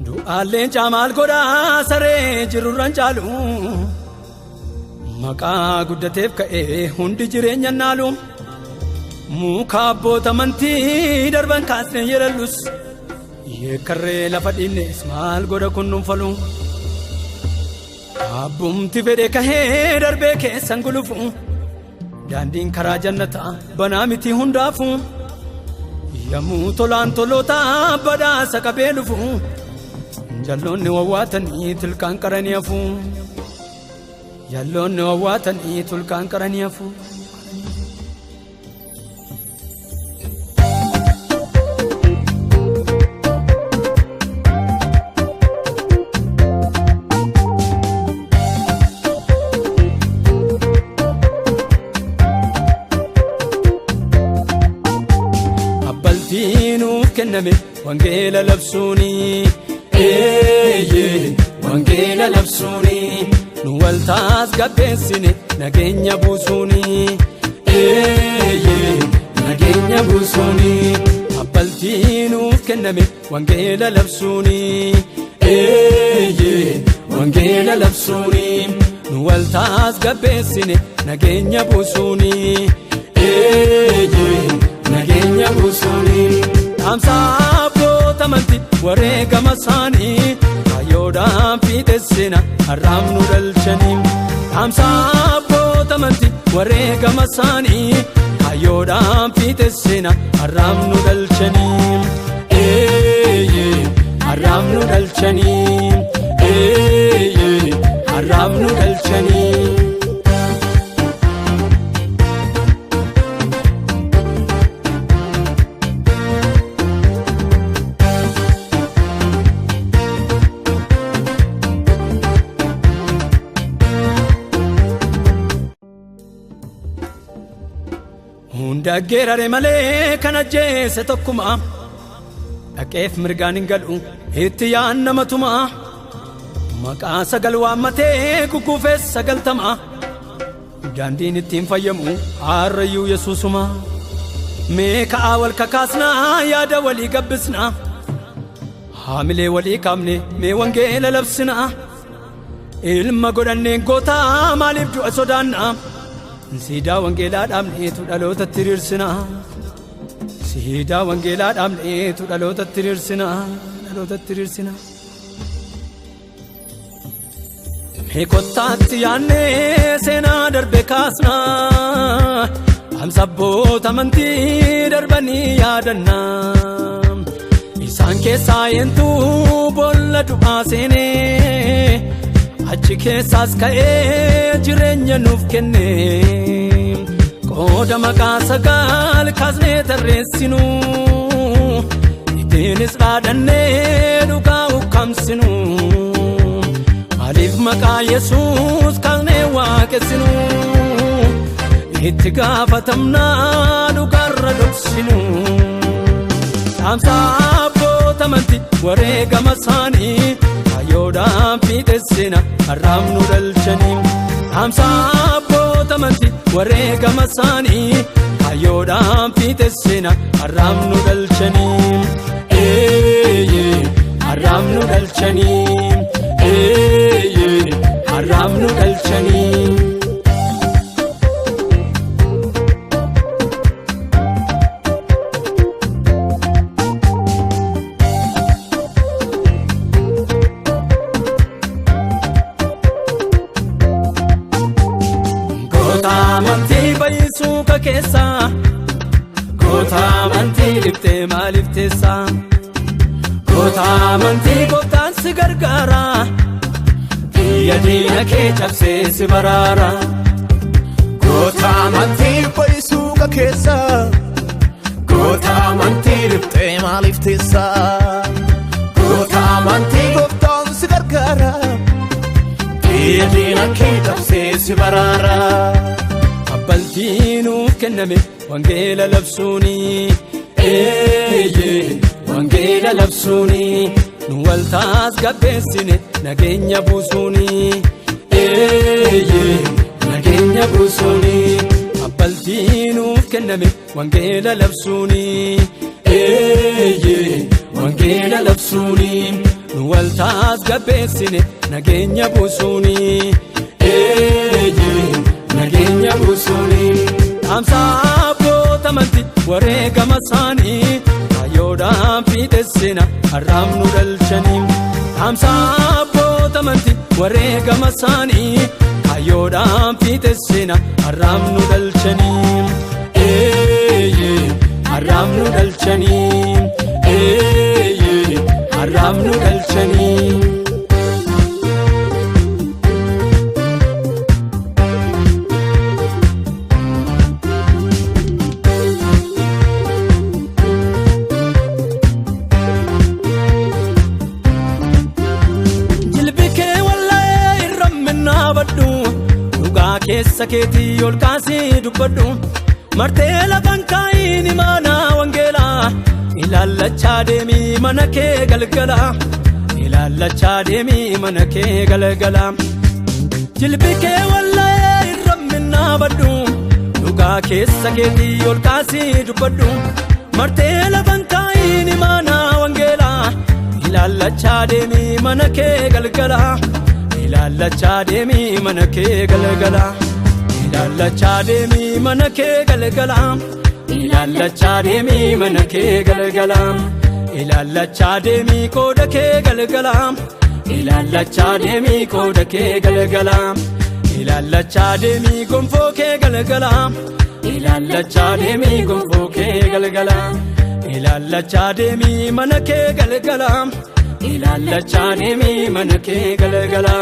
Du'aalleen caamaal godhaa saree jirurraan caalu. Maqaa guddateef ka'ee hundi jireenya naalu. Muka abboota amantii darban kaasnee yeellus. Yeekkarree lafa dhiinnes maal godha kun nuunfalu. Abbumti fedhe kahee darbee keessan gulufu. Daandiin karaa jannataa banaa miti hundaafu. Yommuu tolaan toloota badhaasa qabee dhufu. Jalloonni wawwaatanii tilkaan qaranii hafu. Jalloonni wawwaatanii tulkaan qaranii hafu. Abbaltii nuuf kenname wangeela labsuuni. Eeyyee wangeela labsuuni. Nu waltaas gabbeessine nageenya buusuuni. Eeyyee nageenya buusuuni. Abbaltii nuuf kenname wangeela labsuuni. Eeyyee wangeela labsuuni. Nu waltaas gabbeessine nageenya buusuuni. Eeyyee nageenya buusuuni. Dhaamsa abboota amantii wareegama isaanii kaayyoodhaan fiixessina har'aaf nu dhalchanii. Dhaamsa abboota amantii wareegama isaanii kaayyoodhaan fiixessina har'aaf nu dhalchanii. Eeyyee har'aaf nu dhalchanii. Eeyyee har'aaf nu dhalchanii. Hunda geerare malee kan ajjeese tokkuma. Dhaqeef mirgaan hin galu itti yaan nama tuma. Maqaa sagal waammatee kukuufes 90. Daandiin ittiin fayyamu harrayyuu Yesuusuma. Mee ka'aa wal kakaasnaa yaada walii gabbisnaa. Haamilee walii kaafne mee wangeela labsinaa. Ilma godhanneen gootaa maaliif du'a sodaannaa? Siidaa wangeelaa dhaabneetu dhalootatti hiriirsinaa. Siidaa wangeelaa dhaabneetu dhalootatti hiriirsinaa. Dhalootatti hiriirsinaa. Mee kottaatti yaannee seenaa darbe kaasnaa. Dhaamsa abboota amantii darbanii yaadannaa. Isaan keessaa eentu boolla du'aa seenee. Achi keessaas ka'ee jireenya nuuf kenne. Qooda maqaa sagaal kaasnee tarreessinu. Ittiinis dhaadannee dhugaa ukkaamsinu. Maaliif maqaa Yesuus kaasnee waaqessinu? Itti gaafatamnaa dhugaarra dhoksinu. Dhaamsa abboota amantii wareegama isaanii kaayyoodhaan fiixessina har'aaf nu dhalchanii. Dhaamsa abboota amantii wareegama isaanii kaayyoodhaan fiixessina har'aaf nu dhalchanii. Eeyyee har'aaf nu dhalchanii. Eeyyee har'aaf nu dhalchanii. Goota amantii baay'isuu keessa. Goota amantii dhiftee maaliif teessa? Goota amantii gooftaan si gargaara. Biyya diina kee cabsee si baraara. Goota amantii baay'isuu keessa. Goota amantii dhiftee maaliif teessa? Goota amantii gooftaan si gargaara. Biyya diina kee cabsee si baraara. Abbaltii nuuf kenname wangeela labsuuni. Eeyyee wangeela labsuuni. Nu waltaas gabbeessine nageenya buusuuni. Eeyyee nageenya buusuuni. Abbaltii nuuf kenname wangeela labsuuni. Eeyyee wangeela labsuuni. Nu wal tasgabbeessine nageenya buusuuni. Eeyyee nageenya buusuuni. Dhaamsa abboota amantii wareegama isaanii kaayyoodhaan fiixessina har'aaf nu dhalchanii. Dhaamsa abboota amantii wareegama isaanii kaayyoodhaan fiixessina har'aaf nu dhalchanii. Eeyyee har'aaf nu dhalchanii. Eeyyee har'aaf nu dhalchanii. Jilbi kee wallee irra minnaabadhu dhugaa keessa keetii ol kaasii dubbadhu martee lafan kaa'iin imaanaa wangeelaa ilaallachaa deemii mana kee galgala ilaallachaa deemii mana kee galgala. Jilbi kee wallee irra minnaabadhu dhugaa keessa keetii ol kaasii dubbadhu martee lafan kaa'iin imaanaa wangeelaa ilaallachaa deemii mana kee galgala ilaallachaa deemii mana kee galgala ilaallachaa deemii mana kee galgala ilaallachaa deemii mana kee galgala ilaallachaa deemii qooda kee galgala ilaallachaa deemii qooda kee galgala ilaallachaa deemii gonfoo kee galgala ilaallachaa deemii gonfoo kee galgala ilaallachaa deemii mana kee galgala ilaallachaa deemii mana kee galgala.